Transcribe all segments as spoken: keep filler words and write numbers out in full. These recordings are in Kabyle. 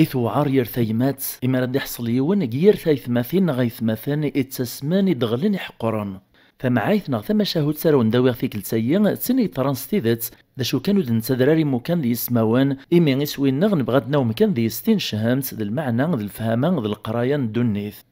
I tewɛer yir tayemmat, imi ara d-iḥṣel yiwen deg yir taytmatin neɣ aytmaten ittasmen i d-ɣlin iḥeqquren. Tamɛayt neɣ tamacahut ara wen-d-awiɣ tikkelt-agi, d tin yeḍran s tidet, d acu kan ur d-nettader ara imukan d yismawen, imi iswi-nneɣ nebɣa ad d-nawem kan deg-s tinechamt, d lmeɛna, d lefhama, d leqraya n ddunit.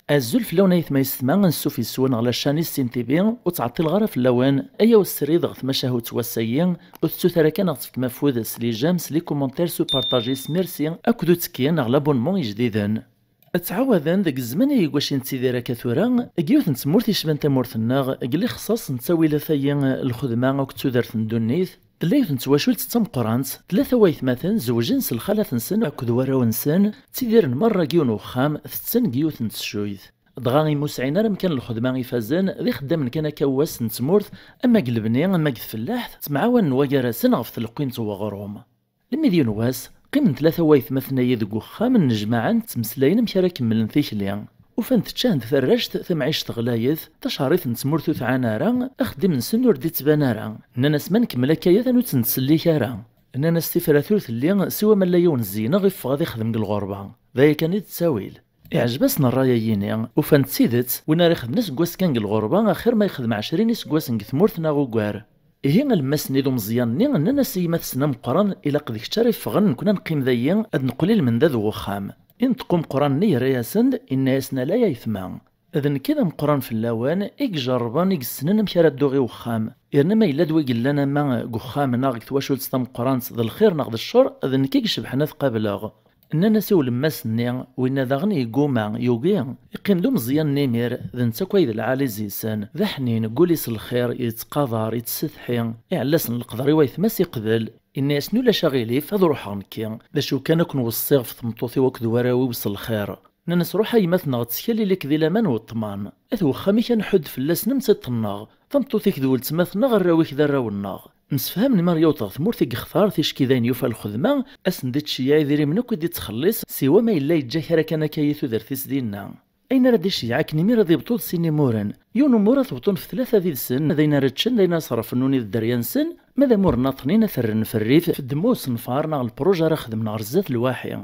Azul fell-awen ayetma yessetma, ansuf yes-wen ɣer la chaîne Issin T V, ur ttɛeṭṭileɣ ara fell-awen, ayaw srid ɣer tmacahut n wass-agi, ur tettut ara kan ad ɣ-tefkem afud s les j'aime, s les commentaires, s upartaji, s merci, akked uttekki neɣ l'abonnement ijdiden. Ttɛawaden deg zzman ay igwac i nettidir akka tura, deg yiwet n tmurt yecban tamurt-nneɣ, deg lixṣaṣ n ttawilat-agi n lxedma akked tudert n ddunit, tella yiwet n twacult d tameqqrant, tlata waytmaten zewjen s lxalat-nsen akked warraw-nsen, ttidiren merra deg yiwen uxxam, tetten deg yiwet n teccuyt. Dɣa imi ur sɛin ara amkan n lxedma ifazen, d ixeddamen kan akka n wass n tmurt, ama deg lebni, ama deg tfellaḥt, ttemɛawanen wagar-asen ɣef tleqqi n weɣrum. Lemmi d yiwen wass, qqimen tlata waytmaten-ayi deg uxxam, nnejmaɛen, ttmeslayen amek ara kemmlen tikli. Ufan-d ččan-d tarract, tamɛict ɣlayet, taceɛrit n tmurt ur tɛan ara, axeddim-nsen ur d-ittban ara. Nnan-as ma nkemmel akka-ya, atan ur tt-nettsellik ara. Nnan-as tifrat ur telli, siwa ma yella yiwen zzeyneɣ iffeɣ ad ixdem deg lɣerba. D aya kan i d ttawil. Iɛjeb-asen ṛṛay-ayini, ufan d tidet, win ara ixedmen aseggas kan deg lɣerba, axir ma yexdem ɛecrin iseggasen deg tmurt neɣ ugar. Ihi alemmas-nni d umeẓyan-nni nnan-as i yemma-tsen ameqqran, ilaq d kečč ara yeffɣen, nekkni ad neqqim dayi, ad neqqel i lmendad n wexxam. Inṭeq umeqqran-nni yerra-yasen-d, inna-yasen ala ay aytma. D nekk i d ameqqran fell-awen, i ijerrben, i yessnen amek ara dduɣ i wexxam. Yerna ma yella d wi yellan ama deg uxxam neɣ deg twacult tameqqrant, d lxir neɣ d ccer, d nekk i icebḥen ad qableɣ. Nnan-as i ulemmas-nni, winna daɣen yegguma, yugi, iqqim d umeẓyan n imir, d netta akk ay d lɛali zi-sen, d aḥnin, deg wul-is lxir, yettqadar, yettsetḥi, iɛella-sen leqder i waytma-s iqbel. Inna-yasen ulac aɣilif, ad ruḥeɣ nekki, d acu kan ad ken-weṣṣiɣ ɣef tmeṭṭut-iw akked warraw-iw s lxir. Nnan-as ruḥ a yemma-tneɣ ttkel, ili-k di laman u ṭṭman. At wexxam-ik ad nḥudd fell-asen am tiṭ-nneɣ, tameṭṭut-ik d weltma-tneɣ, arraw-ik d arraw-nneɣ. Msefhamen mi ara yaweḍ ɣer tmurt i yextar, ticki d ayen yufa lxedma, ad sen-d-ittceyyeɛ idrimen akk i d-ittxelliṣ, siwa ma yella yeǧǧa kra kan akka i tudert-is dinna. Ayen ara d-iceyyeɛ akken imir ad ibṭu d sin imuren. Yiwen umur ad t-bṭun f tlata did-sen, d ayen ara ččen, d ayen ara ṣerfen nuni d dderya-nsen, ma d amur nnaṭnin ad t-rren f rrif, f ddemma usenfar neɣ lpruj ara xedmen ɣer zdat lwaḥi.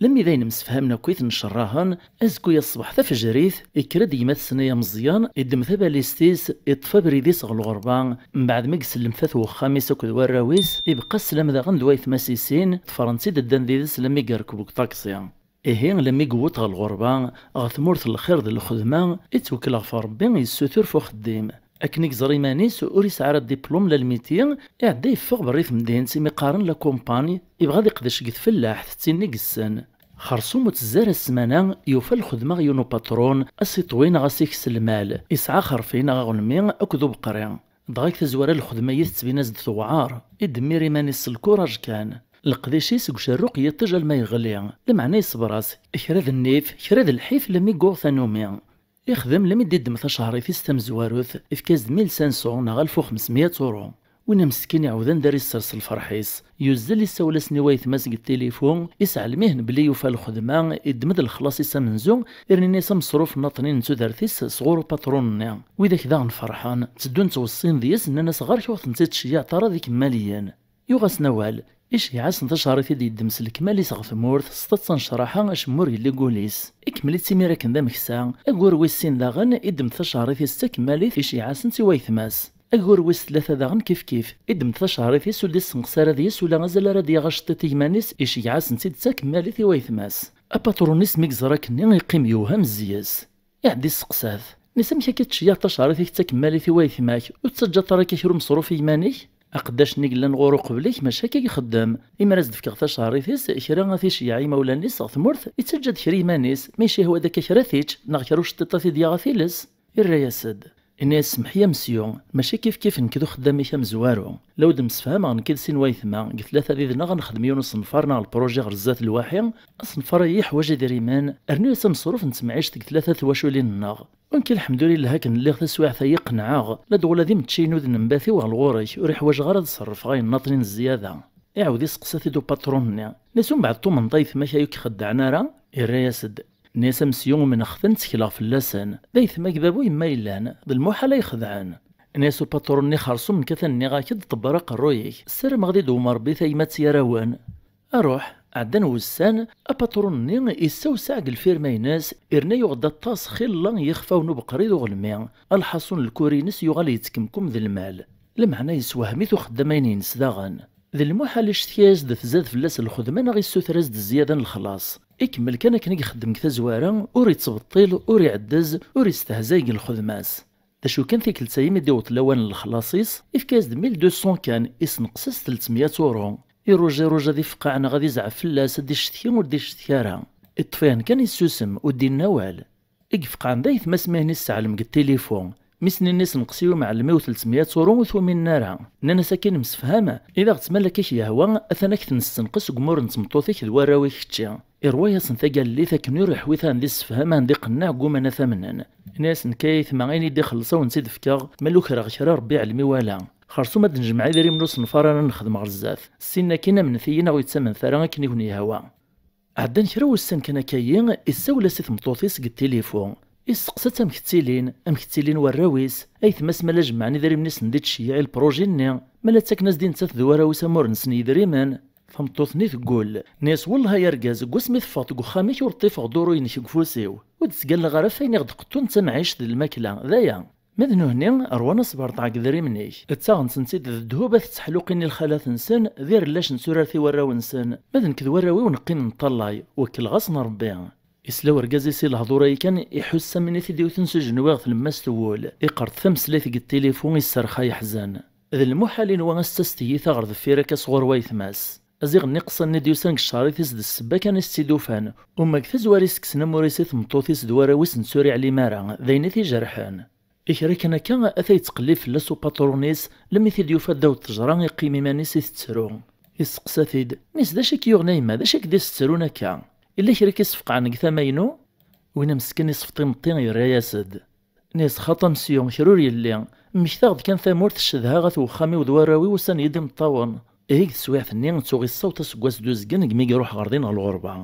Lemmi d ayen msefhamen akkit ncerrahen, azekka-ya ṣṣbeḥ tafejrit, ikker-d gma-tsen ay ameẓyan, iddem tabalizt-is, iṭṭef abrid-is ɣer lɣerba, mbeɛd mi isellem f at wexxam-is akked warraw-is, ibeqqa sslam daɣen d waytma-s i sin, ḍefren-tt-id ddan did-s lammi yerkeb deg uṭaksi. Ihi, lammi yewweḍ ɣer lɣerba, ɣer tmurt n lxir d lxedma, ittwekkel ɣef Rebbi, yessutur f uxeddim. Akken i yeẓra iman-is ur yesɛi ara diplum la lmiti, iɛedda yeffeɣ berra i temdint imi qqaren la campagne, ibɣa ad iqdec deg tfellaḥt, d tin i yessen. Xersum ur tezzi ara ssmana, yufa lxedma ɣer yiwen upatrun, a s-iṭwi neɣ a s-ikes lmal, isɛa axerfi neɣ aɣelmi akked ubeqri. Dɣa deg tazwara lxedma-yi tettbin-as-d tewɛer, iddemmir iman-is s lkuraǧ kan. Leqdic-is deg ucerruq n yiṭij alma yeɣli, lameɛna yeṣber-as, kra d nnif, kra d lḥif lammi yuɣ tanumi. Ixdem lammi d-iddem tacehṛit-is tamezwarut, ifka-as-d mil cinq cents neɣ alef u xemsmya euro. Win ameskin iɛawed anda ara issers lferḥ-is. Yuzzel issawel-asen i waytma-s deg tilifu, isɛellem-ihen belli yufa lxedma, iddem-d lexlaṣ-is amenzu, irnin-as ameṣruf nnaṭnin n tudert-is sɣur upatrun-nni. Widak daɣen ferḥen, tteddun ttweṣṣin deg-s, nnan-as ɣer-k ur ɣ-tent-id-tceyyiɛeḍ ara d ikemmaliyen. Yuɣ-asen awal, iceyyeɛ-asen tacehṛit i d-yeddem s lekmal-is ɣer tmurt, s taḍsa n ccraḥa, acemma ur yelli deg wul-is. Ikemmel-itt imir akken d ameksa, ayyur wis sin daɣen, iddem-d tacehṛit-is d takemmalit, iceyyeɛ-asen-tt i waytma-s. Ayyur wis tlata daɣen kifkif, iddem-d tacehṛit-is ur d-issenqes ara deg-s ula azal ara d-yaɣ aceṭṭiḍ i gma-s, iceyyeɛ-asen-tt-id d takemmalit i waytma-s. Apatṛun-is mi yeẓra akkenni, yeqqim yewhem zzi-s. Iɛedda isteqsa-t. Nni-as amek akka i tceyyeɛeḍ tacehṛit-ik d takemmalit i waytma-k, ur tettaǧǧaḍ ara akka kra umeṣruf i yiman-ik? Aqeddac-nni yellan ɣur-i uqbel-ik mačči akka i ixeddem. Imi ara s-d-fkeɣ tacehṛit-is, kra ad t-iceyyeɛ i yimawlan-is ɣer tmurt, ittaǧǧa-d kra i yiman-is, ma yecihwa-d akka kra ad t-ičč, neɣ kra uceṭṭiḍ ad t-id-yaɣ ad t-iles. Irra-yas-d. Inna-yas semmeḥ-iyi a mesyu, mačči kifkif nekk d uxeddam-ik amezwaru. La ur d-msefhameɣ nekk d sin waytma, deg tlata did-neɣ ad nexdem yiwen usenfar neɣ lpruji ɣer zdat lwaḥi, asenfar-agi yeḥwaǧ idrimen, rnu-yas ameṣruf n temɛict deg tlata twaculin-nneɣ. Nekk lḥemdulillah akken lliɣ taswiɛt-agi qenɛeɣ, ladɣa ula d imeččiyen ur d-nembat i weɣ lɣur-k, ur iḥwaǧeɣ ara ad ṣerrfeɣ ayen nnaṭnin n zzyada. Iɛawed isteqsa-t-id upatṛun-nni. Nni-as umbeɛd tumneḍ aytma-k ay ur k-xeddɛen ara? Irra-yas-d. Nni-as a mesyu umneɣ-ten, ttekleɣ fell-asen. D aytma-k baba u yemma yellan, d lmuḥal ay xedɛen. Nni-as upatṛun-nni: "Xersum, nekk atan nniɣ-ak-d, ḍebber aqerruy-ik. Ssarameɣ ad idewwem Ṛebbi tayemmat gar-awen." Aruḥ, ɛeddan wussan, apatṛun-nni yessawseɛ deg lfirma-ines, irna yuɣ-d aṭas xilla n yixfawen ubeqri d uɣelmi. Alḥaṣun, lkuri-ines yuɣal yettkemkum d lmal. Lameɛna yessewhem-it uxeddam-a-ines daɣen. D lmuḥal icetki-as-d tzad fell-as lxedma neɣ issuter-as-d zzyada n lexlaṣ. Ikemmel kan akken i ixeddem deg tazwara, ur ittbeṭṭil, ur iɛeddez, ur istehzay deg lxedma-s. D acu kan, tikkelt-a imi d-iweṭ lawan n lexlaṣ-is, ifka-as-d mille deux cents kan, isneqs-as tlettmeyya uṛu. Iruja iruja ad ifqeɛ neɣ ad izɛef fell-as, ad d-icetki ur d-icetki ara. Iṭṭef-ihen kan issusem, ur d-inni awal. I ifeqɛen d aytma-s mi hen-isseɛlem deg tilifu. Mi s-nnin isneqs i umɛellem-iw tlettmeyya uṛu ur t-uminen ara. Nnan-as akken nemsefham, i d aɣ-ttmal akka k-yehwa, atan ak-t-nessenqes deg umur n tmeṭṭut-ik d warraw-ik kečči. Irwa-yasen tagallit akken ur iḥwi taɛen d issefham, ɛen d iqenneɛ, gguman ad t-amnen. Ini-as nekk ay aytma, ayen i d-ixelleṣ ad wen-tt-id-fkeɣ, ma lukreɣ kra Ṛebbi iɛlem i wala. Xersum ad d-nejmeɛ idrimen usenfar ara nexdem ɣer zdat. Ssin akkin amnet-iyi neɣ ur yettamnet ara akken i wen-yehwa. Ɛeddan kra wussan kan akka-yi, issawel-as i tmeṭṭut-is deg tilifu. Isseqsa-tt amek ttilin, amek ttilin warraw-is, aytma-s ma la jemmɛen idrimen-is n di tceyyeɛ i lpruji-nni, ma la ttaken-as-d i nettat d warraw-is amur-nsen yidrimen. Tameṭṭut-nni teggul. Nni-as: "Wellah ay argaz, deg wasmi teffɣeḍ deg uxxam-ik ur ṭṭifeɣ duṛu-inek deg ufus-iw. Ur d-ttgalleɣ ara ɣef ayen i ɣ-d-qeṭṭun d tamɛict d lmakla, d aya." Ma d nuhni, rwan asberṭeɛ deg idrimen-ik. Ttaɣen-tent-id d ddhub at tteḥluqin i lxalat-nsen, d irellac n turart i warraw-nsen. Ma d nekk d warraw-iw neqqim neṭṭallay, wekkleɣ-asen Ṛebbi. Isla urgaz-is i lehdur-ayi kan, iḥuss am win i t-id-iwten s ujenwi ɣer tlemmast n wul. Iqerṭ tameslayt deg tilifu, isserxa yeḥzen. D lmuḥal inwa as-tas tiyita ɣer deffir akka sɣur waytma-s. Aziɣ n iqeṣṣan-nni d-yusan deg cceṛit-is d ssebba kan i s-tt-id-ufan. Uma deg tazwara i s-kksen amur-is i tmeṭṭut-is d warraw-is ur netturiɛ limara, d ayen i t-ijerḥen. I kra kan akka, ata yettqellib fell-as upatṛun-is, lemmi t-id-yufa ddaw ttejra, iqqim iman-is itettru. Isteqsa-t-id, nni-s: "D acu i k-yuɣen a yemma, d acu i k-d-isettrun akka? Illa kra i k-isfeqɛen deg tama-inu?" Win ameskin isfeḍ imeṭṭi, yerra-yas-d. Nni-s: "Xaṭa mesyu, kra ur yelli. Mmektaɣ-d kan tamurt, ccedhaɣ at wexxam-iw d warraw-iw, usan-iyi-d imeṭṭawen." Ihi deg teswiɛt-nni, tuɣ issaweḍ aseggas d uzgen deg mi iruḥ ɣer din ɣer lɣerba.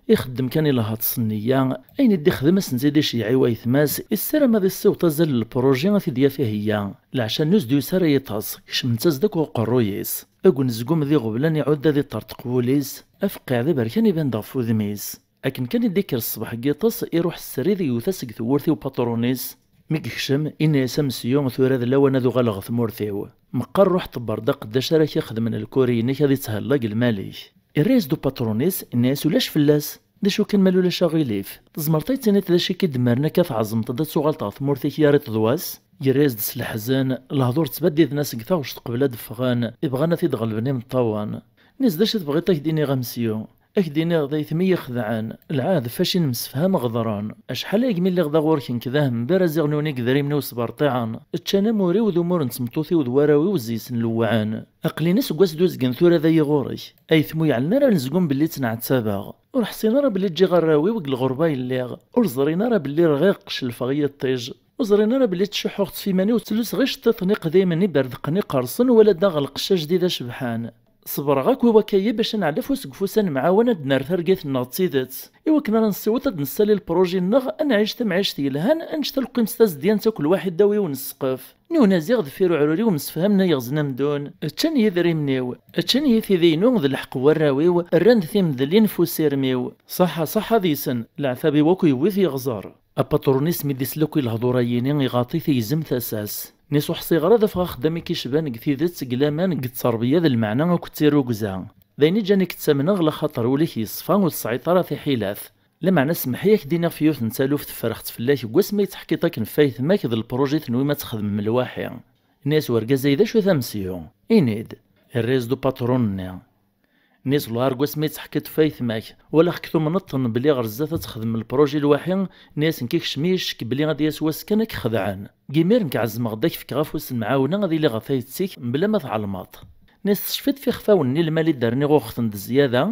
Ixeddem kan i lhaṭ s nniya, ayen i d-ixdem ad sen-tt-id-iceyyeɛ i waytma-s, issaram ad issiweḍ azal n lpruji ad t-id-yaf iheyya. Leɛca-nni ur s-d-yusi ara yiṭas, kecmen-tt-as-d akk uqerruy-is. Agenezgum d iɣeblan iɛudd ad iṭerṭeq wul-is, afeqqiɛ d aberkan iban-d ɣef wudem-is. Akken kan i d-ikker ṣṣbeḥ n yiṭes, iruḥ srid, iwet-as deg tewwurt i upatṛun-is. Mi yekcem, inna-yas: "A mesyu, tura d lawan ad uɣaleɣ ɣer tmurt-iw. Meqqar ruḥ ṭebber-d aqeddac ara k-ixedmen lkuri-inek, ad itthella deg lmal-ik." Irra-yas-d upatṛun-is, inna-yas: "Ulac fell-as. D acu kan, ma ulac aɣilif, tzemreḍ ad yi-tiniḍ d acu i k-id-mmren akka tɛeẓmeḍ-d ad tuɣaleḍ ɣer tmurt-ik yar iṭ d wass?" Yerra-yas-d s leḥzen, lehdur ttbaddiden-as deg taɣect qbel ad d-ffɣen, i bɣan ad t-id-ɣelben imeṭṭawen. Nni-s: "D acu tebɣiḍ ad k-d-iniɣ a mesyu? Ad k-d-iniɣ d aytma i yi-ixedɛen, lɛahed fac i nemsefham ɣedren. Acḥal ayegmi lliɣ da ɣur-k nekk d ahember, aziɣ nuni deg idrimen-iw sberṭiɛen. Ččan amur-iw d umur n tmeṭṭut-iw d warraw-iw, zzi-sen lewɛen. Aql-in aseggas d uzgen tura da-yi ɣur-k. Aytma ur yeɛlin ara anezgum belli ttneɛtabeɣ. Ur ḥṣin ara belli ǧǧiɣ arraw-iw deg lɣerba i lliɣ. Ur ẓrin ara belli rɣiɣ, qcelfeɣ i yiṭij. Ur ẓrin ara belli ttcuḥḥuɣ ɣef yiman-iw, ttluseɣ iceṭṭiḍen iqdimen iberdeqen iqerṣen, wala daɣ lqecc ajdid acebḥan. Ṣebreɣ akk i wakka-yi bac ad neɛlef ufus deg ufus, ad nemɛawan ad d-nerr targit-nneɣ d tidet. I wakken ara nessiweḍ ad d-nessali lpruji-nneɣ, ad nɛic tamɛict yelhan, ad nečč talqimt tazedyant akk lwaḥid ddaw yiwen n ssqef. Nni-wen aziɣ deffir uɛrur-iw msefhamen ay iɣzen amdun. Ččan yidrimen-iw, ččan yitidi-inu d lḥeqq n warraw-iw, rran-d timedlin f usirem-iw. Ṣaḥa, ṣaḥa deg-sen, leɛtab-iw akk yewwi-t yiɣẓer. Apatṛun-is mi d-isla akk i lehdur-ayini, iɣaṭ-it, igzem tasa-s. Nni-s: "Ur ḥṣiɣ ara ad afeɣ axeddam i k-icban deg tidet, deg laman, deg ttṛebya d lmeɛna akked tirrugza. D ayen i ǧǧan i k-ttamneɣ, laxaṭer ul-ik yeṣfa, ur tesɛiḍ ara tiḥilat. Lameɛna smeḥ-iyi ad k-d-iniɣ f yiwet n taluft ffreɣ-tt fell-ak deg wasmi i teḥkiḍ akken f aytma-k d lpruji tenwim ad txedmem lwaḥi." Nni-as urgaz-ayi: "D acu-t a mesyu? Ini-d." Irra-yas-d upatṛun-nni. Nni-s: "Wellah ar wasmi i teḥkiḍ f aytma-k, walaɣ-k tumneḍ-ten belli ɣer zdat ad texdem lpruji lwaḥi." Nni-as: "Nekk ikcem-iyi ccek belli ad d-yas wass kan ad k-xedɛen. Deg imir nekk ɛezmeɣ-d ad k-fkeɣ afus n lemɛawna, ad iliɣ ɣer tayet-ik mebla ma tɛelmeḍ." Nni-as: "Tecfiḍ f ixfawen-nni lmal i d-rniɣ uɣeɣ-ten d zzyada?"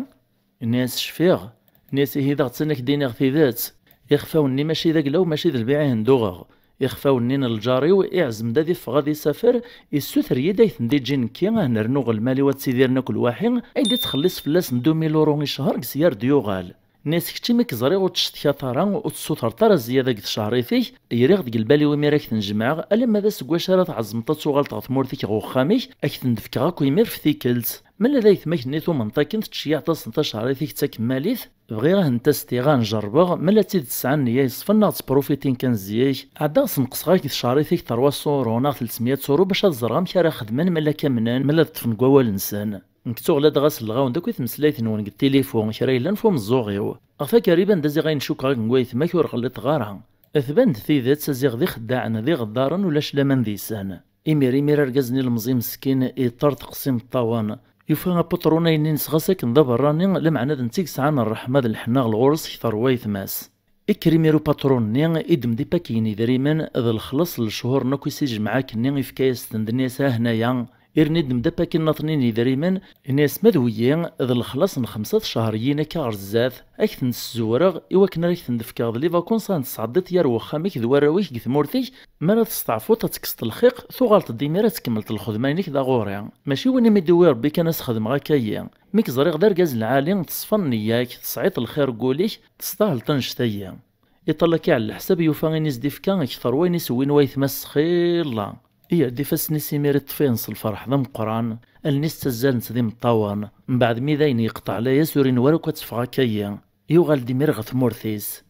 Nni-as: "Cfiɣ." Nni-as: "Ihi daɣ ttan ad k-d-iniɣ tidet. Ixfawen-nni mačči d aglaw, mačči d lbiɛ i hen-d-uɣeɣ. Ixfawen-nni n lǧar-iw, iɛzem-d ad iffeɣ ad isafer, issuter-iyi-d ad ten-d-iǧǧi nekki, ad nernuɣ lmal-iw ad ttidiren akk lwaḥi, ay d-ittxelliṣ fell-asen deux mille euros i ccher deg-s yar d-yuɣal. Nniɣ-as kečč imi k-ẓriɣ ur ttcetkaḍ ara, ur tessutreḍ ara zzyada deg tcehrit-ik, yriɣ deg lbal-iw imir ad k-ten-jemɛeɣ, alamma d aseggas ara tɛezmeḍ ad tuɣaleḍ ɣer tmurt-ik ɣer uxxam-ik, ad k-ten-d-fkeɣ akk imir f tikkelt. Ma la d aytma-k-nni tumneḍ akken tettceyyiɛeḍ-asen tacehrit-ik d takemmalit, bɣiɣ ad hent-as-tiɣ ad njerrbeɣ, ma la d tidet sɛan nniya yeṣfan neɣ ttprufitin kan zik, ɛeddaɣ sneqseɣ-ak deg tcehrit-ik trois cents euros neɣ tlettmeyya euros bac ad ẓreɣ amek ara xedmen, ma la k-amnen, ma la d-ṭṭfen deg wawal-nsen. Nekk tuɣ ladɣa selleɣ-awen-d akk i tmeslayt-nwen deg tilifun, kra yellan f umeẓẓuɣ-iw. Ɣef akerrib anda ziɣ ayen cukkeɣ akken n waytma-k ur ɣelliṭeɣ ara. Tban-d tidet, ziɣ d ixeddaɛen, d iɣeddaren, ulac laman deg-sen. Imir imir argaz-nni lemẓi meskin yeṭṭerṭeq s imeṭṭawen. Yufa apatṛun ayenni-ines ɣas akken d aberrani, lameɛna d netta i yesɛan ṛṛeḥma d leḥnana ɣur-s kter waytma-s. Ikker imir upatṛun-nni, iddem-d ipakiyen idrimen, d lexlaṣ n lechur-nni akk i s-ijmeɛ akkenni, ifka-yas-ten-d, nni-as: "Ha-hna-ya." Irni iddem-d apaki nniḍen n yidrimen, ini-as: "Ma d wiyi, d lexlaṣ n xemsa tcehriyin akka ɣer zdat, ad k-ten-ssezwreɣ i wakken ara k-ten-d-fkeɣ d les vacances ad ten-tesɛeddiḍ yar wexxam-ik d warraw-ik deg tmurt-ik, mi ara testeɛfuḍ ad tekkseḍ lxiq, tuɣaleḍ-d imir ad tkemmleḍ lxedma-inek da ɣur-i. Mačči win i m-id-iwwi Rebbi kan ad s-xedmeɣ akka-yi. Mi k-ẓriɣ d argaz lɛali, teṣfa nneyya-k, tesɛiḍ lxir deg wul-ik, testahleḍ annect-ayi." Iṭall akka ɛla leḥsab, yufa ayen i s-d-ifka kter wayen i s-wwin waytma-s, sxilla. Iger-d ifassen-is imir, iṭṭef-ihen s lferḥ d ameqqran, allen-is ttazzalent d imeṭṭawen. Mbeɛd mi d ayen yeqṭeɛ layas, ur inwa ara akk ad teffeɣ akka-yi. Yuɣal-d imir ɣer tmurt-is.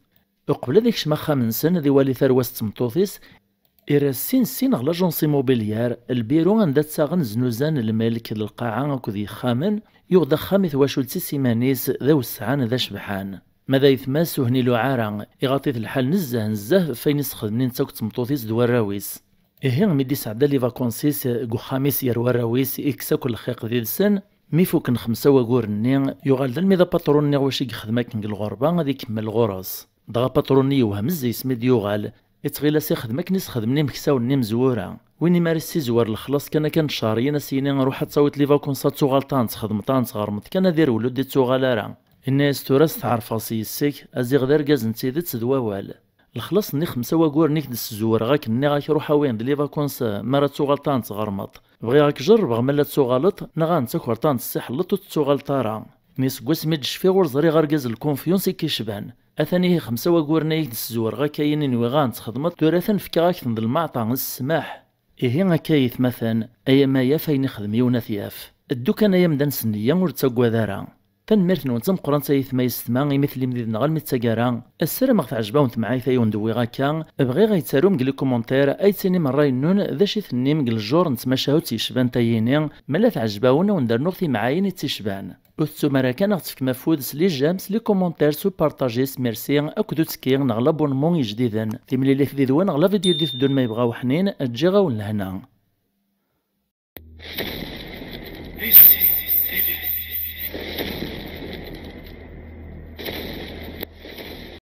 Uqbel ad ikcem axxam-nsen, ad iwali tarwa-s d tmeṭṭut-is, irra sin sin ɣer l'agence immobilière, lbiru anda ttaɣen znuzan lmelk d lqaɛa akked yexxamen, yuɣ-d axxam i twacult-is iman-is, d awesɛan d acebḥan. Ma d aytma-s ur hen-iluɛa ara, iɣaḍ-it lḥal nezzeh nezzeh ɣef wayen i s-xedmen netta akked tmeṭṭut-is d warraw-is. Ihi, mi d-isɛedda les vacances-is deg uxxam-is gar warraw-is, ikkes akk lxiq did-sen, mi fukken xemsa waguren-nni, yuɣal-d almi d apatṛun-nni ɣer wacu i yexdem akken deg lɣerba, ad ikemmel ɣur-s. Dɣa apatṛun-nni yewhem zzi-s mi d-yuɣal, ittɣil-as ixdem akken i s-xedmen imeksawen-nni imezwura. Win imi ara issizwer lexlaṣ kan akka n tcehriyin, a s-yini: "Ruḥ ad tawiḍ les vacances, ad tuɣaleḍ ad tent-txedmeḍ, ad tent-tɣermeḍ kan, ad irwel ur d-ittuɣal ara." Inna-yas: "Tura ad setɛerfeɣ s yes-k, a ziɣ d argaz n tidet d wawal. Lexlaṣ-nni xemsa waguren i k-d-ssezwreɣ akken nniɣ-ak ruḥ awi-hen-d les vacances, mi ara tuɣaleḍ ad tent-tɣermeḍ. Bɣiɣ ad k-jerrbeɣ ma la tuɣaleḍ, neɣ ad netta akk-, ad tent-tessiḥleḍ ur tettuɣaleḍ ara." Nni: "Seg wasmi d-cfiɣ ur ẓriɣ argaz n lkunfyuns i k-icban. Atan ihi xemsa waguren ay k-d-ssezwreɣ akka-yi, nwiɣ ad tent-txedmeḍ, tura atan fkiɣ-ak-ten d lmeɛṭa, s ssmaḥ." Ihi akka ay atmaten, ay amayaf ayen ixdem yiwen ad t-yaf. Ddu kan ay amdan s nneyya, ur ttaggad ara. Tanemmirt-nwen d tameqqrant ay atma yessetma imi tellim did-neɣ almi d taggara. Ssarameɣ teɛjeb-awen temɛayt ay awen-d-wwiɣ akka. Bɣiɣ ay tettarum deg les commentaires, ay d-tinim ṛṛay-nwen, d acu i tennim deg lejur n tmacahut yecban tayini, ma la teɛjeb-awen ad wen-d-rnuɣ timɛayin i tt-icban. Ur tettum ara kan ad ɣ-tefkem afud s les j'aime, s les commentaires, s upartaji, s merci, akked uttekki neɣ l'abonnement ijdiden. Timlilit did-wen ɣer la vidéo d-iteddun ma yebɣa uḥnin, ǧǧiɣ-awen lehna.